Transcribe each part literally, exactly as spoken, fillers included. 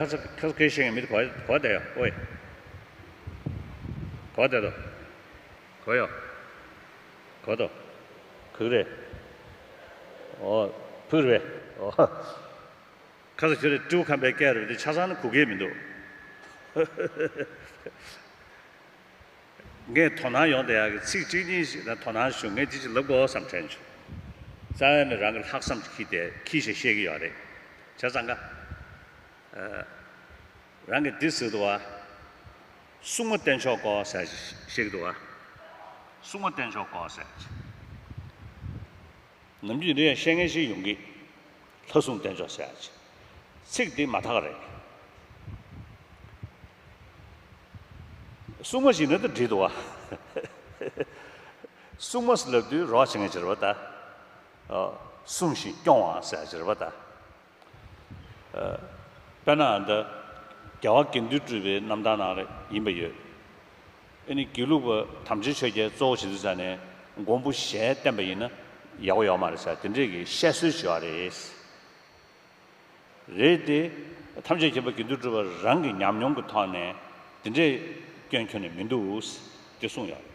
ཁ་ས་ཁ་ས་ཁས་ཤེས་མཁན་མི་དེ་གོ་གོ་བསྡད་ཡོད། ཨོའི། གོ་བསྡད་དོ། གོ་ཡོད། གོ་དོ། གུག་རེད། ཨོ། ཕུག་རེད། ཨོ། ཁ་ས་ཁྱོད་རེད། སྤྲེའུ་ཁམས་པའི་སྐད་རེད་དེ་ཆ་ཚང་ནི་གོ་གི་མི་འདུག་ངས་དོ་སྣང་ཡོང་བསྡད་ཡག་གི་ཚིག་གཅིག་གཉིས་ཤིག་ལ་དོ་སྣང་ཞུ། ངས་འདི་ཅིག་ལབ་དགོས་བསམ་དྲན་བྱུང་། རྩ་བའི་མི་རང་གི་ལྷག་བསམ་ཅིག་འཁྱེར་ཏེ་འཁྱེར་བྱས་བཤད་ཀྱི་ཡོད་རེད། བྱས་ཙང་ཀ་རང་གིས་འདི་ཟེར་འདུག་བ། སྲུང་མ་བསྟེན་ཆོག་གོ་ཟེར་ཞིག་འདུག་བ། སྲུང་མ་བསྟེན་ཆོག་གོ་ཟེར། ནམ་རྒྱུན་འདི་ཡང་བཤད་མཁན་ཞིག་ཡོང་གི། ལྷ་སྲུང་བསྟེན་ཆོག་ཟེར་ཞིག་ཚིག་འདི་མ་དག་རེད། སྲུང་མ་ཞིག་ན་ད་འགྲིག་འདུག་བ། སྲུང་མ་ཟེར་ལབ་དུས་རོགས་བྱེད་མཁན་ཅིག་རེད་པ་ད། སྲུང་ཞིང་སྐྱོང་བ་ཟེར་ཅིག་རེད་པ་ད། དཔེར་ན་འདི་རྒྱལ་བ་དགེ་འདུན་གྲུབ་པའི་རྣམ་ཐར་ནང་ལ་ཡིན་པ་ཡོད། ཨ་ནི་དགེ་ལུགས་པ་དམ་ཆོས་ཆོས་རྒྱལ་གཙོ་བོ་བྱེད་དུས་ཙ་ནས་མགོན་པོ་ཞལ་བསྟན་པ་ཡིན་ན་ཡག་པོ་ཡོད་མ་རེད་ཟེར་དེ་འདྲས་ཀྱི་བཤད་སྲོལ་ཅིག་ཡོད་རེད། རེད་དེ། ཐམས་ཅད་མཁྱེན་པ་དགེ་འདུན་གྲུབ་པ་རང་གི་ཉམས་མྱོང་གི་ཐོག་ནས་དེ་འདྲས་སྐྱོན་ཁྱོན་ནས་མི་འདུག་དེ་གསུངས་ཡོད་རེད།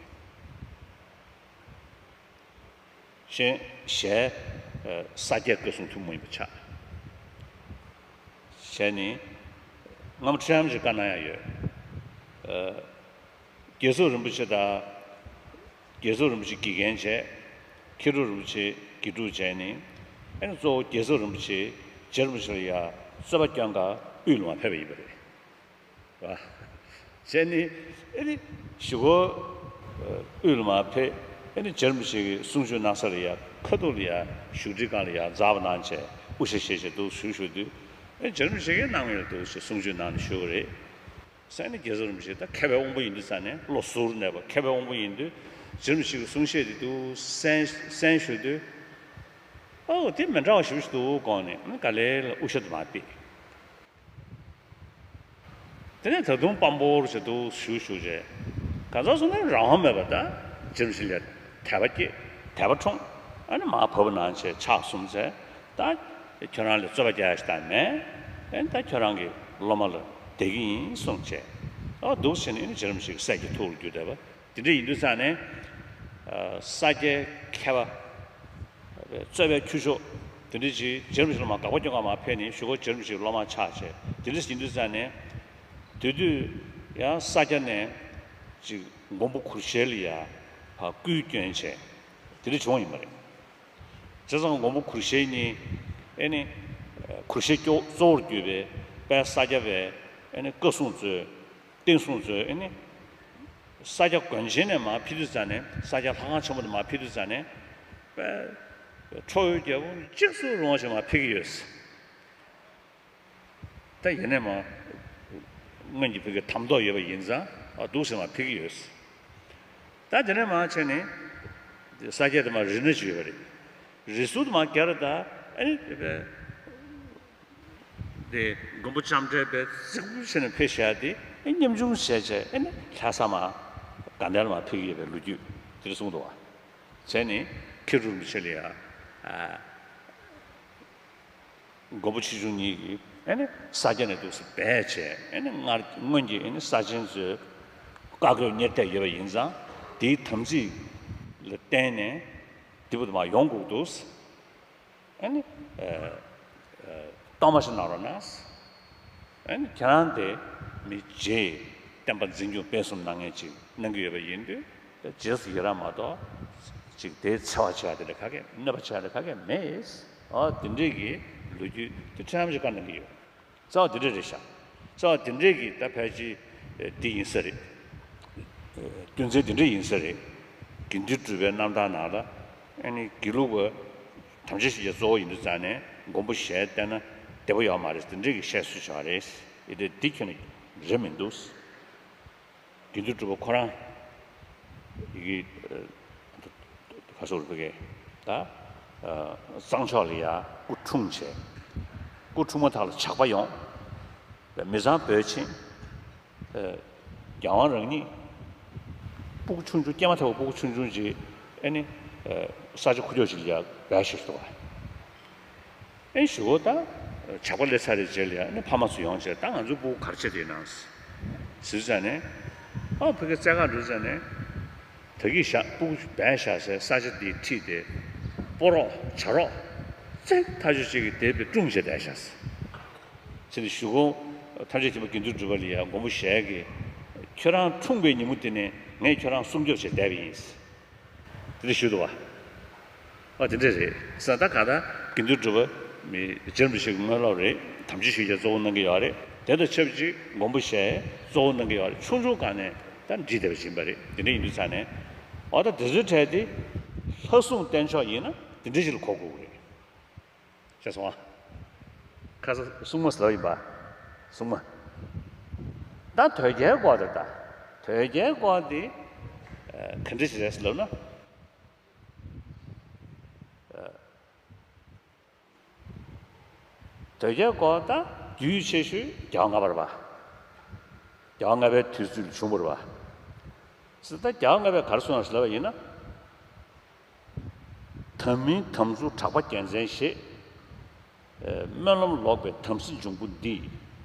གཞན་ཞལ། ས་སྐྱའི་བཀའ་སྲུང་ཐུན་མོང་ཡིན་པ་ཆགས། ཞལ་ནི། སྔ་མོ་ཁྲི་རལ་མ་ཞིག་བཀའ་གནང་ཡག་ཡོད། རྒྱལ་ཚབ་རིན་པོ་ཆེ་དང་། རྒྱལ་ཚབ་རིན་པོ་ཆེ་དགེ་རྒན་བྱས། མཁས་གྲུབ་རིན་པོ་ཆེ་དགེ་ཕྲུག་བྱས་ནས། ཨ་ནི་གཙོ་བོ་རྒྱལ་ཚབ་རིན་པོ་ཆེ་རྗེ་རིན་པོ་ཆེ་ལ་ཡ་རྩོད་པ་སྐྱོན་ག་དབུས་ལ་མར་ཕེབས་པ་ཡིན་པ་རེད། བྱས་ནས་ཨ་ནི་གཞུག་གུ་དབུས་ལ་མར་ཕེབས། ཨ་ནི་རྗེ་རིན་པོ་ཆེ་གིས་གསུང་ཆོས་གནང་ས་ལ་ཡ་ཁ་ཐུག་ལ་ཡ་བཞུགས་ཁྲིའི་སྒང་ལ་ཡ་འཛེགས་པ་གནང་བྱས་དབུ་ཞྭ་བཞེས་བྱས་འདུག་བཞུགས་བཞུགས་དུས། ཨ་ནི་རྗེ་རིན་པོ་ཆེ་གིས་གནང་མེད་ལ་འདུག་ཅེས་གསུང་ཆོས་གནང་ནས་བཞུགས་པ་རེད། ཟེར་ནས་རྒྱལ་ཚབ་རིན་པོ་ཆེ་ད་མཁས་པའི་དབང་པོ་ཡིན་དུས་ཙ་ནས་བློ་གཟུར་གནས་པ་མཁས་པའི་དབང་པོ་ཡིན་དུས་རྗེ་རིན་པོ་ཆེ་གི་གསུང་བཤད་དེ་འདུག་གསན་གསན་ཞུ་དུས། ཨོ་དེ་མི་འདྲ་བ་ཞིག་འདུག་དགོངས་ནས་ཨ་ནི་ག་ལེ་ལ་དབུ་ཞྭ་དུ་མ་ཕུད། དེ་ནས་ད་དུང་དཔང་པོར་བྱས་འདུག་བཞུགས་བཞུགས་བྱས། གང་ཟག་སོང་ན་རང་དབང་མེད་པ་ད་རྗེ་རིན་པོ་ཆེ་ལ་དད་པ་སྐྱེས་དད་པ་འཁྲུངས། ཨ་ནི་མར་བབས་གནང་བྱས་ཕྱག་གསུམ་མཛད། ད་ཁྱོད་རང་ལ་རྩོད་པ་རྒྱག་ཡ་ཞིག་ད་མེད། ཨ་ནི་ད་ཁྱོད་རང་གི་སློབ་མ་ལ་བསྡད་ཀྱི་ཡིན་གསུངས་བྱས། ཨ་འདུག་བྱས་ནས་ཨ་ནི་རྗེ་རིན་པོ་ཆེ་གི་སྲས་ཀྱི་ཐུགས་ལ་གྱུར་བསྡད་པ། དེ་འདྲ་ཡིན་དུས་ཙང་ནས། ས་སྐྱའི་མཁས་པ། རྩོད་པའི་ཁྱུ་མཆོག་དེ་འདྲ་ཅིག་རྗེ་རིན་པོ་ཆེ་ལ་མར་དགག་པ་སྐྱོན་ག་མར་ཕེབས་ནས་གཞུག་གུ་རྗེ་རིན་པོ་ཆེའི་སློབ་མ་ཆགས་བྱས་དེ་འདྲ་ཞིག་ཡིན་དུས་ཙང་ནས། དེ་དུས་ཡང་ས་སྐྱ་ནས་ཅིག་མགོན་པོ་གུར་ཞལ་ལ་ཡ་ཕར་སྐུའི་སྐྱོན་བྱས་དེ་འདྲ་བྱུང་བ་ཡིན་པ་རེད། བྱས་ཙང་མགོན་པོ་གུར་ཞལ་གཉིས་ཨེ་ནི། གུར་ཞལ་གཙོ་བོར་གྱུར་པའི་དཔལ་ས་སྐྱ་པའི་ཨེ་ནི་བཀའ་སྲུང་གཙོས། བསྟན་སྲུང་གཙོས་ཨེ་ནི། ས་སྐྱ་དགོན་ཆེན་ནས་མར་ཕེབས་དུས་ཙ་ནས་ས་སྐྱ་ལྷ་ཁང་ཆེན་མོ་དེ་མར་ཕེབས་དུས་ཙ་ནས། དཔལ་ཁྲོ་བོའི་རྒྱལ་པོ་གཅིག་སུ་རུང་བ་ཞིག་མར་ཕེབས་ཀྱི་ཡོད། ད་ཡིན་ནའི་མར། སྔོན་གྱི་བོད་ཀྱི་དམ་ཐོག་ཡོད་པ་ཡིན་ཙང་ཨ་འདུག་སེ་མར་ཕེབས་ཀྱི་ཡོད། ད་དེ་ནས་མར་བྱས་ནས། ས་སྐྱ་དེ་མར་རི་སྣ་ཅིག་ཡོད་པ་རེད། རི་ཟུར་དུ་མར་རྒྱ་ར་ད་ཨེ་ནི་དེ་བས། དེ་མགོན་པོ་ལྕམ་དྲལ་དཔལ་རྩིག་པོ་བྱས་ནས་ཕེབས་བཞག་དེ་ཨེ་ཉམ་ཆུང་བྱས་བྱས་ཨེ་ནི་ལྷ་ས་མར་དགའ་ལྡན་ལ་མར་ཕེབས་ཀྱི་ཡོད་པའི་ལོ་རྒྱུས་དེ་འདྲ་གསུངས་འདུག་བ། བྱས་ནས་མཁས་གྲུབ་རིན་པོ་ཆེ་ལ་ཡ། མགོན་པོ་ཆེ་ཆུང་གཉིས་ཀྱིས་ཨེ་ནི་ས་སྐྱ་ནས་འདུག་སེ་སྦས་བྱས་ཨེ་ནི་སྔར་སྔོན་གྱི་ཨེ་ནི་ས་ཆེན་ཚོའི་བཀའ་བཀོད་གཉེར་གཏད་ཡོད་པ་ཡིན་ཙང་དེའི་དམ་ཚིག་ལ་བརྟེན་ནས་འདི་བུ་དུ་མ་ཡོང་དགོས་འདུག་ཨ་ནི། གཏོར་མ་ཞིག་གནང་རོགས་གནང་། ཨ་ནི་ཁྱེད་རང་དེ་མི་རྗེ་བསྟན་པ་འཛིན་སྐྱོང་སྤེལ་གསུམ་གནང་མཁན་ཅིག་གནང་གི་ཡོད་པ་ཡིན་དུས་རྗེས་སུ་ཡི་རང་མ་གཏོགས་ཅིག་དེའི་འཚེ་བ་བྱེད་ཡ་དེ་འདྲ་ག་གེ་གནོད་པ་བྱེད་ཡ་དེ་ག་གེ་མེད། ཨོ་དེ་འདྲས་ཀྱི་ལོ་རྒྱུས་དེ་ཁྲམ་ཞིག་བཀའ་གནང་གི་ཡོད། རྩ་བ་དེ་འདྲ་རེད་ཤག་རྩ་བ་དེ་འདྲས་ཀྱི་ད་ཕལ་ཆེར་འདི་ཡིན་ས་རེད། རྒྱུ་མཚན་དེ་འདྲ་ཡིན་ས་རེད། དགེ་འདུན་གྲུབ་པའི་རྣམ་ཐར་ནང་ལ་ཨ་ནི་དགེ་ལུགས་པ་དམ་ཆོས་ཞིག་གི་གཙོ་བོ་ཡིན་དུས་ཙང་ནས་མགོན་པོ་ཞལ་བསྟན་ན་བདེ་པོ་ཡོད་མ་རེད་དེ་འདྲས་ཀྱི་བཤད་སྲོལ་ཞིག་རེད། ཨེ་དེ་འདི་ཁྱོན་ནས་རེད་མི་འདུག་དགེ་འདུན་གྲུབ་པ་ཁོ་རང་ཡི་གེ་ཁ་སོར་བུ་གེ་ད་གཙང་ཕྱོགས་ལ་ཡ་སྐུ་འཁྲུངས་བྱས། སྐུ་འཁྲུངས་མ་ཐག་ལ་ཇག་པ་ཡོང་། མི་ཚང་བོས་ཕྱིན། རྒྱལ་དབང་རང་ཉིད་སྤུ་གུ་ཆུང་ཆུང་སྐྱེས་མ་ཐག་པའི་སྤུ་གུ་ཆུང་ཆུང་ཅིག་ཨེ་ནི་ས་ཆ་ཁུག་ཀྱོག་ཅིག་ལ་ཡ་བོས་ཤི་སོང་བ། ཨེ་ཞུ་བོ་ད་ ཇག་པ་སླེབས་ཚར་བའི་རྗེས་ལ་ཡང་ནི་ཕ་མ་ཚོ་ཡོང་བྱས། ད་ང་ཚོའི་སྤུ་གུ་ག་རེ་བྱས་བསྡད་ན་ཟེར་ཙང་ནས། ཨ་ཕ་གི་རྩེད་གར་འགྲོ་ཙང་ནས། ད་གིན་བཞག་སྤུ་གུ་སྦས་བཞག་སའི་ས་ཆ་འདི་ཁྲིད་དེ། སྤོ་རོགས་བྱ་རོགས་རྩེད་ཐག་ཆོད་ཅིག་གི་དེབ་དེ་བཀྲུམ་བྱས་བསྡད་བཞག་ཟེར། ཕྱིན་ཆད་གཞུག་གུ་ཐམས་ཅད་མཁྱེན་པ་དགེ་འདུན་གྲུབ་པ་ལ་ཡ་མགོན་པོ་ཞལ་གྱིས། ཁྱོད་རང་འཁྲུངས་པའི་ཉིན་མོ་དེ་ནས་ངས་ཁྱོད་རང་སྲུང་སྐྱོབ་བྱས་བསྡད་པ་ཡིན་ཟེར། དེ་འདྲ་ཞུས་འདུག་བ། ཨ་དེ་འདྲ་རེད་ཟེར། ད་ག་ད་དགེ་འདུན་གྲུབ་པ་མི་རྗེ་རིན་པོ་ཆེ་གི་དངོས་སློབ་རེད། དམ་ཆོས་ཞུ་རྒྱུ་གཙོ་བོ་གནང་གི་ཡོད་རེད། དེ་དང་ཆབས་ཅིག་མགོན་པོ་ཞལ་གཙོ་བོ་གནང་གི་ཡོད་རེད། ཆུང་ཆུང་སྒང་ནས་ད་འདྲིས་བསྡད་པ་ཡིན་པ་རེད། དེ་འདྲ་ཡིན་དུས་ཙང་ནས། འོ་ད་དེ་ཚོའི་གྲས་དེ་ལྷ་སྲུང་བསྟེན་ཕྱོགས་ཡིན་ན་དེ་འདྲ་ཞིག་ལ་གོ་དགོས་ཀྱི་རེད། ཤེས་སོང་ཨ། ཁ་ས་སྲུང་མ་ཟེར་བ་ཡིན་པ། སྲུང་མ། ད་དོལ་རྒྱལ་སྐོར་དེ། ད་དོལ་རྒྱལ་སྐོར་དེ་ཨ་ག་འདྲ་ཞིག་རེད་ཟེར་ལབ་ན། ཨ་དོལ་རྒྱལ་སྐོར་ད་རྒྱུས་ཆེ་ཤོས་རྒྱལ་བ་ལྔ་པ་རེད་པ། རྒྱལ་བ་ལྔ་པའི་དུས་ཚོད་ལ་བྱུང་བ་རེད་པ། ཟེར་ད་རྒྱལ་བ་ལྔ་པས་ག་རེ་གསུངས་ཡོད་ཟེར་ལབ་པ་ཡིན་ན། དམ་མིན་དམ་ཚུལ་གྲགས་པ་རྒྱལ་མཚན་ཞེས། སྨོན་ལམ་ལོག་པའི་དམ་སྲི་འབྱུང་པོ་འདིས།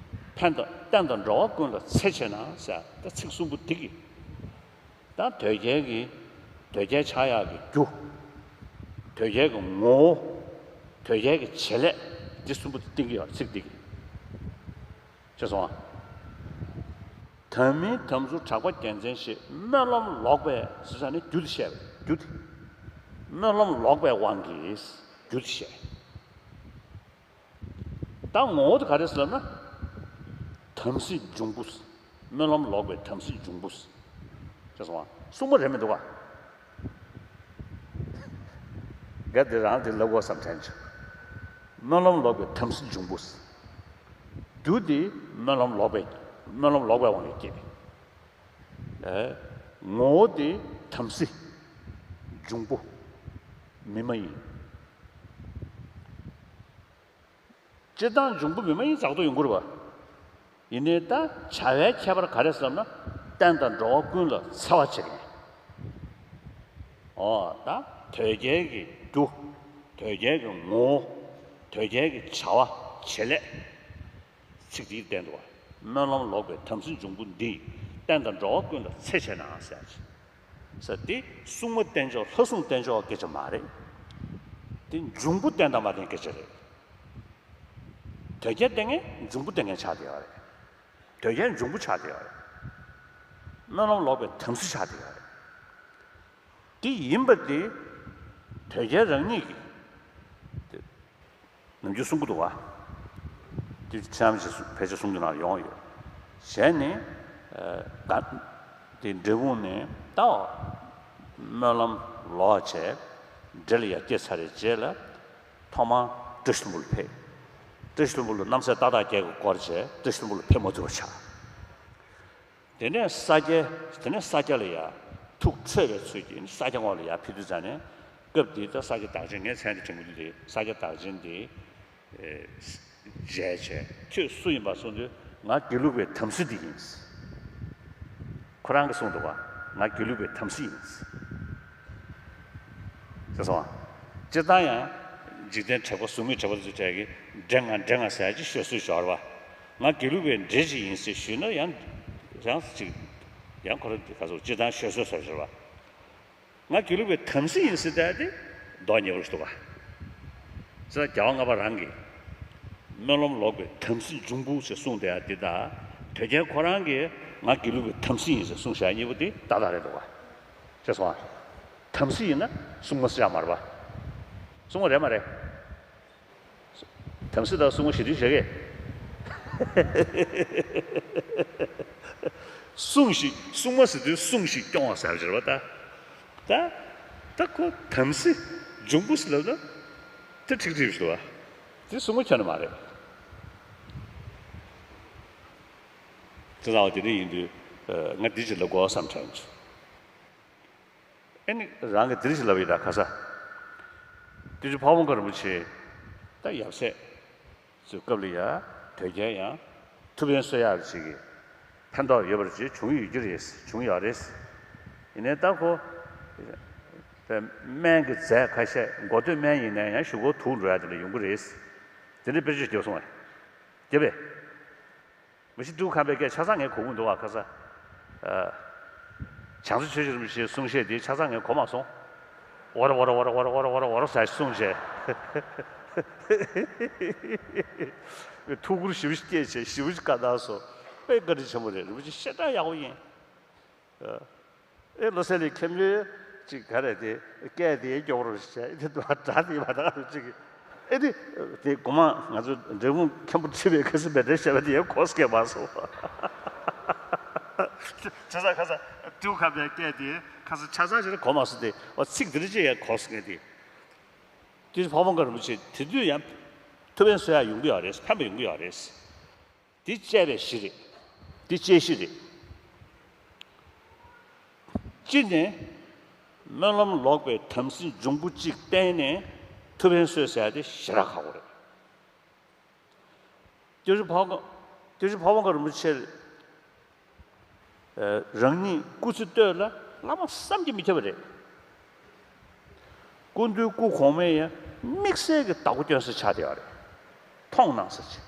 ཕན་དང་བསྟན་དང་འགྲོ་བ་ཀུན་ལ་འཚེ་ཆེ་ན་ཟེར། ད་ཚིག་གསུམ་པོ་འདི་གིས་ད་དོལ་རྒྱལ་གྱི་དོལ་རྒྱལ་ཆགས་ཡག་གི་རྒྱུ། དོལ་རྒྱལ་གྱི་ངོ་བོ། དོལ་རྒྱལ་གྱི་བྱེད་ལས། འདི་གསུམ་པོ་འདི་བསྟན་གྱི་ཡོད་རེད། ཚིག་འདི་གིས། ཤེས་སོང་ཨ། དམ་མིན་དམ་ཚུལ་གྲགས་པ་རྒྱལ་མཚན་ཞེས། སྨོན་ལམ་ལོག་པའི་ཟེར་ས་ནི་རྒྱུ་དེ་བཤད་པ་རེད། རྒྱུ་དེ། སྨོན་ལམ་ལོག་པའི་དབང་གིས་རྒྱུ་དེ་བཤད། ད་ངོ་བོ་དེ་ག་རེ་ཟེར་ལབ་ན། དམ་སྲི་འབྱུང་པོ། སྨོན་ལམ་ལོག་པའི་དམ་སྲི་འབྱུང་པོ། ཤེས་སོང་ཨ། སྲུང་མ་རེད་མི་འདུག་ག། འགའ་དེ་རང་དེ་ལབ་དགོས་བསམ་དྲན་བྱུང་། སྨོན་ལམ་ལོག་པའི་དམ་སྲི་འབྱུང་པོ། རྒྱུ་དེ་སྨོན་ལམ་ལོག་པའི། སྨོན་ལམ་ལོག་པའི་དབང་གིས་སྐྱེས། ཨེ། ངོ་བོ་དེ་དམ་སྲི་འབྱུང་པོ་མི་མ་ཡིན། སྤྱིར་བཏང་འབྱུང་པོ་མི་མ་ཡིན་རྫག་ཏུ་ཡོང་གི་རེད་པ། ཡིན་ནའི་ད་བྱ་བའི་ཁྱད་པར་ག་རེ་ཟེར་ན། བསྟན་དང་འགྲོ་བ་ཀུན་ལ་འཚེ་བ་བྱེད་མཁན། འོ་ད་དོལ་རྒྱལ་གྱི་རྒྱུ། དོལ་རྒྱལ་གྱི་ངོ་བོ། དོལ་རྒྱལ་གྱི་བྱ་བ་བྱེད་ལས། ཚིག་འདིས་བསྟན་འདུག་པ། སྨོན་ལམ་ལོག་པའི་དམ་སྲི་འབྱུང་པོ་འདིས། བསྟན་དང་འགྲོ་བ་ཀུན་ལ་འཚེ་བྱེད་ན་ཟེར་ཡ་ཅིག་ཟེར་ཏེ། སྲུང་མ་བསྟེན་ཕྱོགས། ལྷ་སྲུང་བསྟེན་ཕྱོགས་སྐད་ཆ་མ་རེད། དེ་འབྱུང་པོ་བསྟེན་དང་མ་བསྟེན་སྐད་ཆ་རེད། དོལ་རྒྱལ་བསྟེན་མཁན་འབྱུང་པོ་བསྟེན་མཁན་ཆགས་བསྡད་ཡོད་རེད། དོལ་རྒྱལ་འབྱུང་པོ་ཆགས་བསྡད་ཡོད་རེད། སྨོན་ལམ་ལོག་པའི་དམ་སྲི་ཆགས་བསྡད་ཡོད་རེད། དེ་ཡིན་པ་དེ་དོལ་རྒྱལ་རང་ཉིད་ཀྱིས་དེ་ནམ་རྒྱུན་གསུང་གི་འདུག་བ། དེ་ཆ་མ་ཞིག་ཕལ་ཆེར་གསུང་རྒྱུ་ནང་ཡོང་ཡོད། བྱས་ནས་ཨ་ག་དེ་འབྲས་སྤུངས་ནས་ད་སྨོན་ལམ་ལོག་བྱས། འབྲས་ལ་ཡར་སྐྱེས་ཚར་བའི་རྗེས་ལ། ཐོག་མར་བཀྲ་ཤིས་ལྷུན་པོ་ལ་ཕེབས། བཀྲ་ཤིས་ལྷུན་པོ་ལ་རྣམ་སྲས་ཏག་ཏག་བརྒྱད་ཀྱིས་བསྐོར་བྱས། བཀྲ་ཤིས་ལྷུན་པོ་ལ་ཕེབས་མ་ཐུབ་པ་ཆགས། དེ་ནས་ས་སྐྱ། དེ་ནས་ས་སྐྱ་ལ་ཡར་ཐུགས་ཁྲོས་པའི་ཚུལ་གྱིས་ས་སྐྱ་ངོས་ལ་ཡར་ཕེབས་དུས་ཙ་ནས། སྐབས་དེའི་ད་ས་སྐྱ་བདག་ཆེན། ངས་མཚན་དེ་དྲན་གྱི་འདུག་དེ། ས་སྐྱ་བདག་ཆེན་དེ་མཇལ་བྱས། ཁྱོད་སུ་ཡིན་པ་གསུངས་དུས། ང་དགེ་ལུགས་པའི་དམ་སྲི་འདི་ཡིན། ཁོ་རང་གིས་གསུངས་འདུག་བ། ང་དགེ་ལུགས་པའི་དམ་སྲི་ཡིན། ཤེས་སོང་ང་། སྤྱིར་བཏང་ཡང་འཇིག་རྟེན་དྲེགས་པ། གཟུགས་མེད་དྲེགས་པ་ཚོའི་གྲས་ཀྱིས་འདྲེ་ང་འདྲེ་ང་ཟེར་ཡ་ཅིག་ཤོད་སྲོལ་ཞིག་ཡོད་རེད་བ། ང་དགེ་ལུགས་པའི་འདྲེ་ཅིག་ཡིན་ཟེར་ཞུས་ན་ཡང་ཡང་ཅིག་ཡང་ཁོ་རང་ག་ཚོད་སྤྱིར་བཏང་ཤོད་སྲོལ་ཟེར་བ་ཞིག་རེད་བ། ང་དགེ་ལུགས་པའི་དམ་སྲི་ཡིན་ཟེར་བསྡད་དེ་མདོག་ཉེས་པོ་ཞིག་འདུག་ག། ཟེར་ན་རྒྱལ་བ་ལྔ་པ་རང་གིས་སྨོན་ལམ་ལོག་པའི་དམ་སྲི་འབྱུང་པོ་ཞེས་གསུངས་བསྡད་ཡ་འདི་དང་། དོལ་རྒྱལ་ཁོ་རང་གིས་ང་དགེ་ལུགས་པའི་དམ་སྲི་ཡིན་ཟེར་གསུངས་བཞག་གཉིས་པོ་དེ་ཏག་ཏག་རེད་འདུག་ག། ཤེས་སོང་ང་། དམ་སྲི་ཡིན་ན་སྲུང་མ་སྲི་ཡ་མ་རེད་པ། སྲུང་མ་རེད་མ་རེད། དམ་སྲི་དང་སྲུང་མ་ཞེ་མཐུན་བྱེད་ཀྱི། སྲུང་ཞིག་སྲུང་མ་ཟེར་དུས་སྲུང་ཞིག་སྐྱོང་བ་ཟེར་བ་ཅིག་རེད་པ། ད་ད་ད་ཁོ་དམ་སྲི་འབྱུང་པོ་ཟེར་ལབ་ན་དེ་ཁྲིག་ཁྲིག་རེད་པ། དེ་སྲུང་མ་ཁྱོན་ནས་མ་རེད། དེ་ཙང་བ་དེ་འདྲ་ཡིན་དུས་ང་འདི་ཅིག་ལབ་དགོས་བསམ་དྲན་བྱུང་། ཨེ་ནི་རང་གིས་འདིར་ཞིག་ལབ་ཡིན་ད་ཁ་ས། དུས་ཀྱི་ཕ་བོང་ཁ་རིན་པོ་ཆེ་ད་ཡབ་སྲས་ཚོའི་སྐབས་ལ་ཡ་དོལ་རྒྱལ་ཡང་ཐུབ་བསྟན་གསོལ་ཡག་ཅིག་གི་ཕན་ཐོགས་ཡོད་པར་ཅིག་བྱུང་ཡོད་རྒྱུ་རེད། བྱུང་ཡོད་རེད། ཡིན་ནའི་ད་ཁོ་སྨན་གྱི་རྫས་ཁ་ཤས་འགོ་སྟོད་སྨན་ཡིན་ནའི་ཡང་གཞུག་གུ་དུག་འགྲོ་ཡ་དེ་འདྲ་ཡོང་གི་རེད། དེ་འདྲ་དཔེར་བརྗོད་རྒྱག་སོང་བས། དེ་བས། མི་ཤི་ཏུ་ཁམས་པའི་སྐད་ཆ་ཚང་ངས་གོ་གི་འདུག་བ། ཁ་ས། ཨ། བྱང་ཆུབ་ཆོས་ཀྱི་རིན་པོ་ཆེའི་གསུང་བཤད་དེ་ཆ་ཚང་ངས་གོ་མ་སོང་། ཝ་ར་ཝ་ར་ཝ་ར་ཝ་ར་ཝ་ར་ཟེར་གསུངས་བྱས། ཐུགས་ཁུར་ཞེ་པོ་ཅིག་སྐྱེས་བྱས་ཞེ་པོ་ཅིག་བཀའ་གནང་སོང་། དཔེ་བཀའ་དྲིན་ཆེན་པོ་རེད། རིན་པོ་ཆེ་བཤད་གྲྭ་ཡག་པོ་ཡིན། ཨ། ཨེ་བློ་གསལ་གླིང་མཁན་པོས་ཅིག་ག་རེ་དེ་སྐད་དེ་སྐྱོ་པོ་རུ་བྱས། ཨེ་དེ་འདྲ་སྒྲ་དེ་མ་དག་རུ་ཅིག་ཨེ་དེ་དེ་གོང་མ་ང་ཚོ་འབྲས་སྤུངས་མཁན་པོ་ཁྲི་པའི་ཁ་སང་མེ་སྤྲེལ་བཤད་པ་དེ་ཡང་གོ་སྐད་མ་སོང་། ཆ་ཚང་ཁ་སང་ཏུ་ཁམས་པའི་སྐད་དེ་ཁ་སང་ཆ་ཚང་ཞིག་ལ་གོ་མ་སོང་སྟེ། འོ་ཚིག་འདི་འདྲ་ཅིག་ཡང་གོ་སོང་ངས་དེ། དེ་ཕ་བོང་ཁ་རིན་པོ་ཆེ་དེ་དུས་ཡང་ཐུབ་པའི་སྲོལ་ཡང་ཡོང་གི་ཡོད་རེད། ཕན་པ་ཡོང་གི་ཡོད་རེད། འདི་དཔྱད་པའི་གཞི་རེད། འདི་དཔྱད་གཞི་རེད། གཅིག་ནས་སྨོན་ལམ་ལོག་པའི་དམ་སྲི་འབྱུང་པོ་གཅིག་བསྟེན་ནས་ཐུབ་པའི་སྲོལ་ཟེར་ཡ་དེ་ཞེ་དྲག་ཁག་པོ་རེད། སྐྱབས་རྗེ་ཕ་བོང་ཁ་སྐྱབས་རྗེ་ཕ་བོང་ཁ་རིན་པོ་ཆེ་རང་ཉིད་སྐུ་ཚེ་སྟོད་ལ་བླ་མ་བསམ་གྱིས་མི་ཁྱབ་པ་རེད། སྐུ་མདུན་སྐུ་གོང་མའི་ཡང་དམིགས་བསལ་གྱི་བདག་པོ་སྐྱོན་ས་ཆགས་བསྡད་ཡོད་རེད། མཐོང་གནང་ས་ཆེ།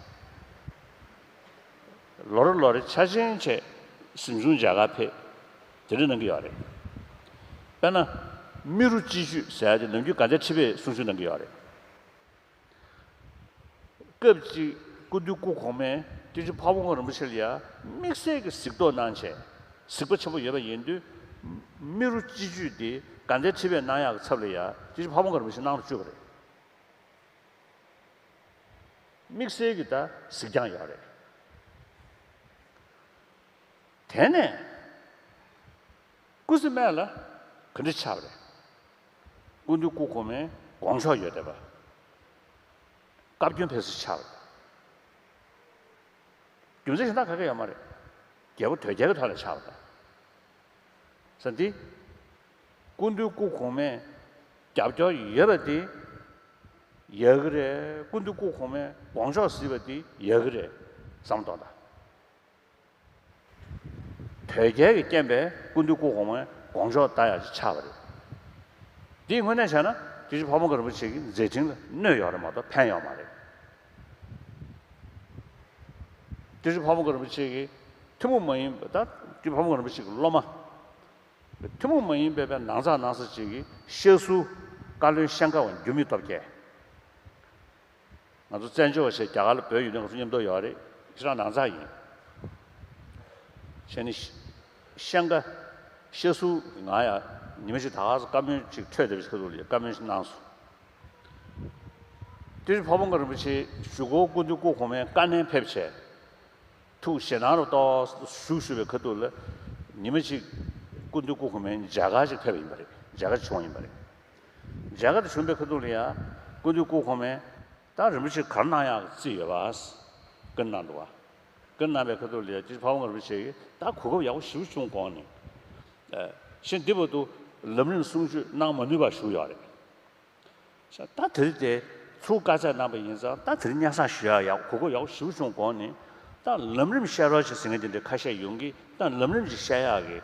ལོ་རེ་ལོ་རེ་འཆར་ཅན་བྱས་གཟིམ་ཆུང་མཇལ་ཁ་ཕེབས། དེ་འདྲ་གནང་གི་ཡོད་རེད། དཔེར་ན། རྨེ་རུ་སྤྱི་བཅུས་ཟེར་ཡ་དེ་ནམ་རྒྱུན་དགའ་ལྡན་ཁྲི་པས་གསུང་ཆོས་གནང་གི་ཡོད་རེད། སྐབས་གཅིག་སྐུ་མདུན་སྐུ་གོང་མས་སྐྱབས་རྗེ་ཕ་བོང་ཁ་རིན་པོ་ཆེ་ལ་ཡ་དམིགས་བསལ་གྱི་གཟིགས་རྟོག་གནང་བྱས། གཟིགས་པ་ཆེན་པོ་ཡོད་པ་ཡིན་དུས། རྨེ་རུ་སྤྱི་བཅུས་འདི་དགའ་ལྡན་ཁྲི་པས་གནང་ཡག་གི་ཚབ་ལ་ཡ་སྐྱབས་རྗེ་ཕ་བོང་ཁ་རིན་པོ་ཆེ་གནང་རུ་བཅུག་པ་རེད། དམིགས་བསལ་གྱི་ད་གཟིགས་རྒྱང་ཡོད་རེད། དེ་ནས་སྐུ་ཚེ་སྨད་ལ་ག་འདྲ་ཆགས་པ་རེད། སྐུ་མདུན་སྐུ་གོང་མའི་དགོངས་ཕྱོགས་ཡོད་བསྡད་པ། བཀའ་བཀྱོན་ཕེབས་ས་ཆགས་པ་རེད། རྒྱུ་མཚན་གཞན་དག་ག་གེ་ཡོད་མ་རེད། རྒྱལ་པོ་དོལ་རྒྱལ་གྱི་ཐོག་ལ་ཆགས་པ་དང་། ས་འདི། སྐུ་མདུན་སྐུ་གོང་མས་རྒྱབ་སྐྱོར་ཡོད་པ་དེ་ཡག་གི་རེད། སྐུ་མདུན་སྐུ་གོང་མས་དགོངས་ཕྱོགས་གཟིགས་པ་དེ་ཡག་གི་རེད་བསམ་བློ་གཏོང་དང་། དོལ་རྒྱལ་གྱི་རྐྱེན་པས་སྐུ་མདུན་སྐུ་གོང་མའི་དགོངས་ཕྱོགས་ལྟ་ཡག་ཅིག་ཆགས་པ་རེད། འདིའི་དངོས་གནས་བྱས་ན་སྐྱབས་རྗེ་ཕ་བོང་ཁ་རིན་པོ་ཆེ་གི་མཛད་འཕྲིན་ལ་གནོད་ཡོད་རེད་མ་གཏོགས་ཕན་ཡོད་མ་རེད། སྐྱབས་རྗེ་ཕ་བོང་ཁ་རིན་པོ་ཆེ་གི་ཐུན་མོང་མ་ཡིན་པ་ད་སྐྱབས་རྗེ་ཕ་བོང་ཁ་རིན་པོ་ཆེ་གི་སློབ་མ། ཐུན་མོང་མ་ཡིན་པའི་པའི་ནང་ཚགས་ནང་ས་ཅིག་གི་ཤ་ཟུར་བཀའ་བློན་ཤང་ཀ་བ་འགྱུར་མེད་སྟོབས་རྒྱལ། ང་ཚོ་བཙན་བྱོལ་བ་ཞེས་རྒྱ་གར་ལ་བོད་ཡོད་དུས་ང་ཚོ་མཉམ་དུ་ཡོད་རེད། ཁྱེད་རང་ནང་ཚགས་ཡིན། བྱས་ནས་ཤང་ཀ་ཤ་ཟུར་ང་ཡང་ཉི་མ་ཞིག་ད་ག་སེ་བཀའ་མོལ་ཅིག་འཕྲོད་བསྡད་པའི་ཁ་ཐུག་ལ་བཀའ་མོལ་ཞིག་གནང་སོང་། སྐྱབས་རྗེ་ཕ་བོང་ཁ་རིན་པོ་ཆེ་གཞུག་གུ་སྐུ་མདུན་སྐུ་གོང་མའི་བཀའ་ནན་ཕེབས་བྱས། ཐུགས་ཞེད་སྣང་རུ་ཏོག་ཞུགས་ཞུགས་པའི་ཁ་ཐུག་ལ་ཉི་མ་གཅིག་སྐུ་མདུན་སྐུ་གོང་མའི་མཇལ་ཁ་ཅིག་ཕེབས་པ་ཡིན་པ་རེད། མཇལ་ཁ་བྱུང་བ་ཡིན་པ་རེད། མཇལ་ཁ་དེ་བྱུང་བའི་ཁ་ཐུག་ལ་ཡང་སྐུ་མདུན་སྐུ་གོང་མས་ད་རིན་པོ་ཆེ་ག་རེ་གནང་ཡག་རྩིས་ཡོད་པ། བཀའ་གནང་འདུག་བ། བཀའ་གནང་བའི་ཁ་ཐུག་ལ་ཡང་སྐྱབས་རྗེ་ཕ་བོང་ཁ་རིན་པོ་ཆེ་གིས་ད་གོ་སྐབས་ཡག་པོ་ཞེ་པོ་བྱུང་དགོངས་ནས། ཨ། གཞན་འདི་བར་དུ་ལམ་རིམ་གསུང་ཆོས་གནང་མ་ནུས་པ་བཞུགས་ཡོད་རེད། ད་དེ་རིང་དེ་ཚུར་བཀའ་སྩལ་གནང་པ་ཡིན་ཙང་ད་དེ་རིང་སྙན་སེང་ཞུ་ཡག་ཡག་གོ་སྐབས་ཡག་པོ་ཞེ་པོ་བྱུང་དགོངས་ནས། ད་ལམ་རིམ་བཤད་རོགས་བྱེད་ཟེར་མཁན་དེ་འདྲ་ཁ་ཤས་ཡོང་གི། ད་ལམ་རིམ་ཅིག་བཤད་ཡག་གི་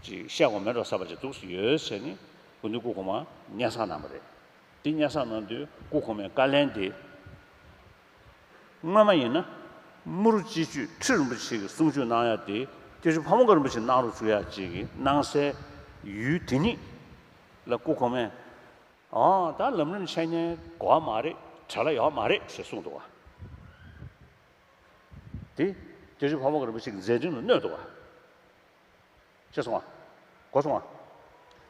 ཅིག་བཤད་དགོས་མེད་འགྲོ་བསམ་པ་ཅིག་འདུག་སེ་ཡོད་ཟེར་ནས་སྐུ་མདུན་སྐུ་གོང་མ་སྙན་སེང་གནང་བ་རེད། དེ་སྙན་སེང་གནང་དུས་སྐུ་གོང་མའི་བཀའ་ལན་དེ། སྔོན་མ་ཡིན་ན་རྨེ་རུ་སྤྱི་བཅུས་ཁྲི་རིན་པོ་ཆེ་གིས་གསུང་ཆོས་གནང་ཡག་དེ་སྐྱབས་རྗེ་ཕ་བོང་ཁ་རིན་པོ་ཆེས་གནང་རོགས་བྱུང་ཡག་ཅིག་གི་གནང་སའི་ཡུལ་དེ་ཉིད་ལ་སྐུ་གོང་མས། ཨང་། ད་ལམ་རིམ་འཆད་ཉན་དགོས་པ་མ་རེད། བྲེལ་བ་ཡོད་མ་རེད་ཞེས་གསུངས་འདུག་བ། དེ་སྐྱབས་རྗེ་ཕ་བོང་ཁ་རིན་པོ་ཆེ་གི་མཛད་འཕྲིན་ལ་གནོད་འདུག་བ། ཤེས་སོང་བ། གོ་སོང་བ།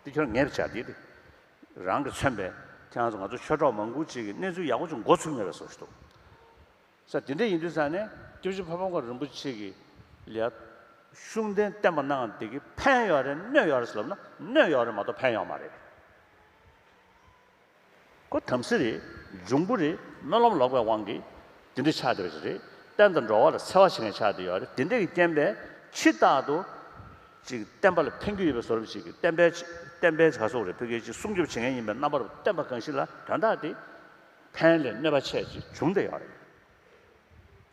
འདི་ཁྱོད་ངས་བྱ་དེ་དེ། རང་གིས་མཚོན་པའི་ཁྱེད་རང་ཚོ་ང་ཚོ་ཆོས་གྲོགས་མང་པོ་ཅིག་གིས་གནས་ཚུལ་ཡག་པོ་ཅིག་མགོ་ཚོས་མེད་པའི་བཟོ་ཞིག་འདུག་ས། དེ་འདྲ་ཡིན་དུས་ཙང་ནས་སྐྱབས་རྗེ་ཕ་བོང་ཁ་རིན་པོ་ཆེ་གིས་ལ་ཤུགས་ལྡན་བསྟན་པ་གནང་བ་འདི་གིས་ཕན་ཡོད་རེད་གནོད་ཡོད་རེད་ཟེར་ལབ་ན་གནོད་ཡོད་རེད་མ་གཏོགས་ཕན་ཡོད་མ་རེད། ཁོ་དམ་སྲི་རེད། འབྱུང་པོ་རེད། སྨོན་ལམ་ལོག་པའི་དབང་གིས་དེ་འདྲ་ཆགས་བསྡད་པ་ཞིག་རེད། བསྟན་དང་འགྲོ་བ་ལ་འཚེ་བ་བྱེད་མཁན་ཆགས་བསྡད་ཡོད་རེད། དེ་འདྲ་གི་རྐྱེན་པས་ཕྱི་ལྟར་དུ་ཅིག་བསྟན་པ་ལ་ཕན་གྱི་ཡོད་པའི་བཟོ་འདྲ་ཞིག་གིས་བསྟན་པའི་བསྟན་པའི་ག་སོགས་རེད། ཕ་གིའི་ཅིག་སྲུང་སྐྱོབ་བྱེད་མཁན་ཡིན་པའི་རྣམ་པར་བསྟན་པ་གང་ཞིག་ལ་དོན་དག་དེ་ཕན་ལས་གནོད་པ་ཆེ་ཅིག་བྱུང་བསྡད་ཡོད་རེད།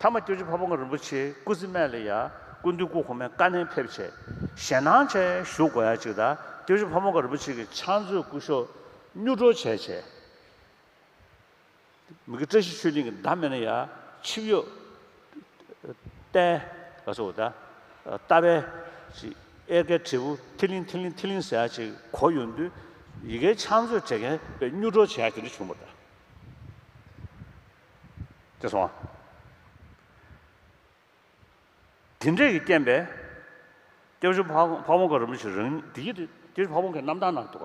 མཐའ་མ་སྐྱབས་རྗེ་ཕ་བོང་ཁ་རིན་པོ་ཆེ་སྐུ་ཚེ་སྨད་ལ་ཡ་སྐུ་མདུན་སྐུ་གོང་མའི་བཀའ་ནན་ཕེབས་བྱས་ཞེད་སྣང་བྱས་བཞུགས་དགོས་ཡ་ཅིག་དང་། སྐྱབས་རྗེ་ཕ་བོང་ཁ་རིན་པོ་ཆེ་གི་ཕྱག་མཛོད་སྐུ་ཞབས་གཉུག་འགྲོ་བྱས་བྱས། མི་དགེ་བཀྲ་ཤིས་ཆོས་གླིང་གི་མདའ་མེད་ན་ཡ་ཆིབས་གཡོག་ ཏའི་ལ་སོགས་ད་ཏ་པའི་ཅིག་གཡས་འགེལ་དྲིལ་བུ་ཐི་ལིང་ཐི་ལིང་ཐི་ལིང་ཟེར་ཡ་ཅིག་གོ་ཡོང་དུས་ཡི་གེའི་ཕྱག་མཛོད་བྱེད་མཁན་དཔེ་སྨྱུག་སྒྲོག་བྱེད་ཡ་དེ་འདྲ་བྱུང་བ་རེད། དེ་སོང་ང་། དེ་འདྲས་ཀྱི་རྐྱེན་པས་སྐྱབས་རྗེ་ཕ་ཕ་བོང་ཁ་རིན་པོ་ཆེ་རང་ཉིད་དེ་ཡིད་དེ་སྐྱབས་རྗེ་ཕ་བོང་ཁའི་རྣམ་ཐར་ནང་འདུག་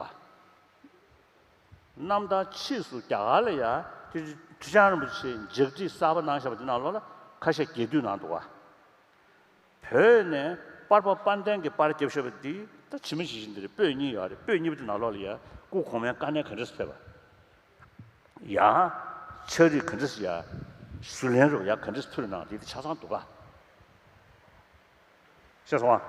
ག། རྣམ་ཐར་ཕྱིས་སུ་རྒྱ་གར་ལ་ཡ་སྐྱབས་རྗེ་ཁྲི་བྱང་རིན་པོ་ཆེས་ལྗགས་ཁྲིད་གསར་པ་གནང་བཞག་པ་དེ་ནང་ལོགས་ལ་ཁ་ཤས་རྒྱས་བསྡུས་གནང་འདུག་ག། བོད་ནས་པར་པ་དཔལ་ལྡན་གྱིས་པར་བརྒྱབ་བཞག་པ་འདི་ད་ཇི་མ་ཇི་བཞིན་འདི་རེད། པོད་གཉིས་ཡོད་རེད། པོད་གཉིས་པ་དེ་ནང་ལོགས་ལ་ཡ་སྐུ་གོང་མའི་བཀའ་ནན་ག་འདྲས་སེ་ཕེབས་པ། ཡང་ཕྱག་བྲིས་ག་འདྲས་སེ་ཡ་ཟུར་ལེན་རུ་ཡ་ག་འདྲས་སེ་ཕུལ་གནང་འདི་དེ་ཆ་ཚང་འདུག་ག། ཤེས་སོང་ཨ།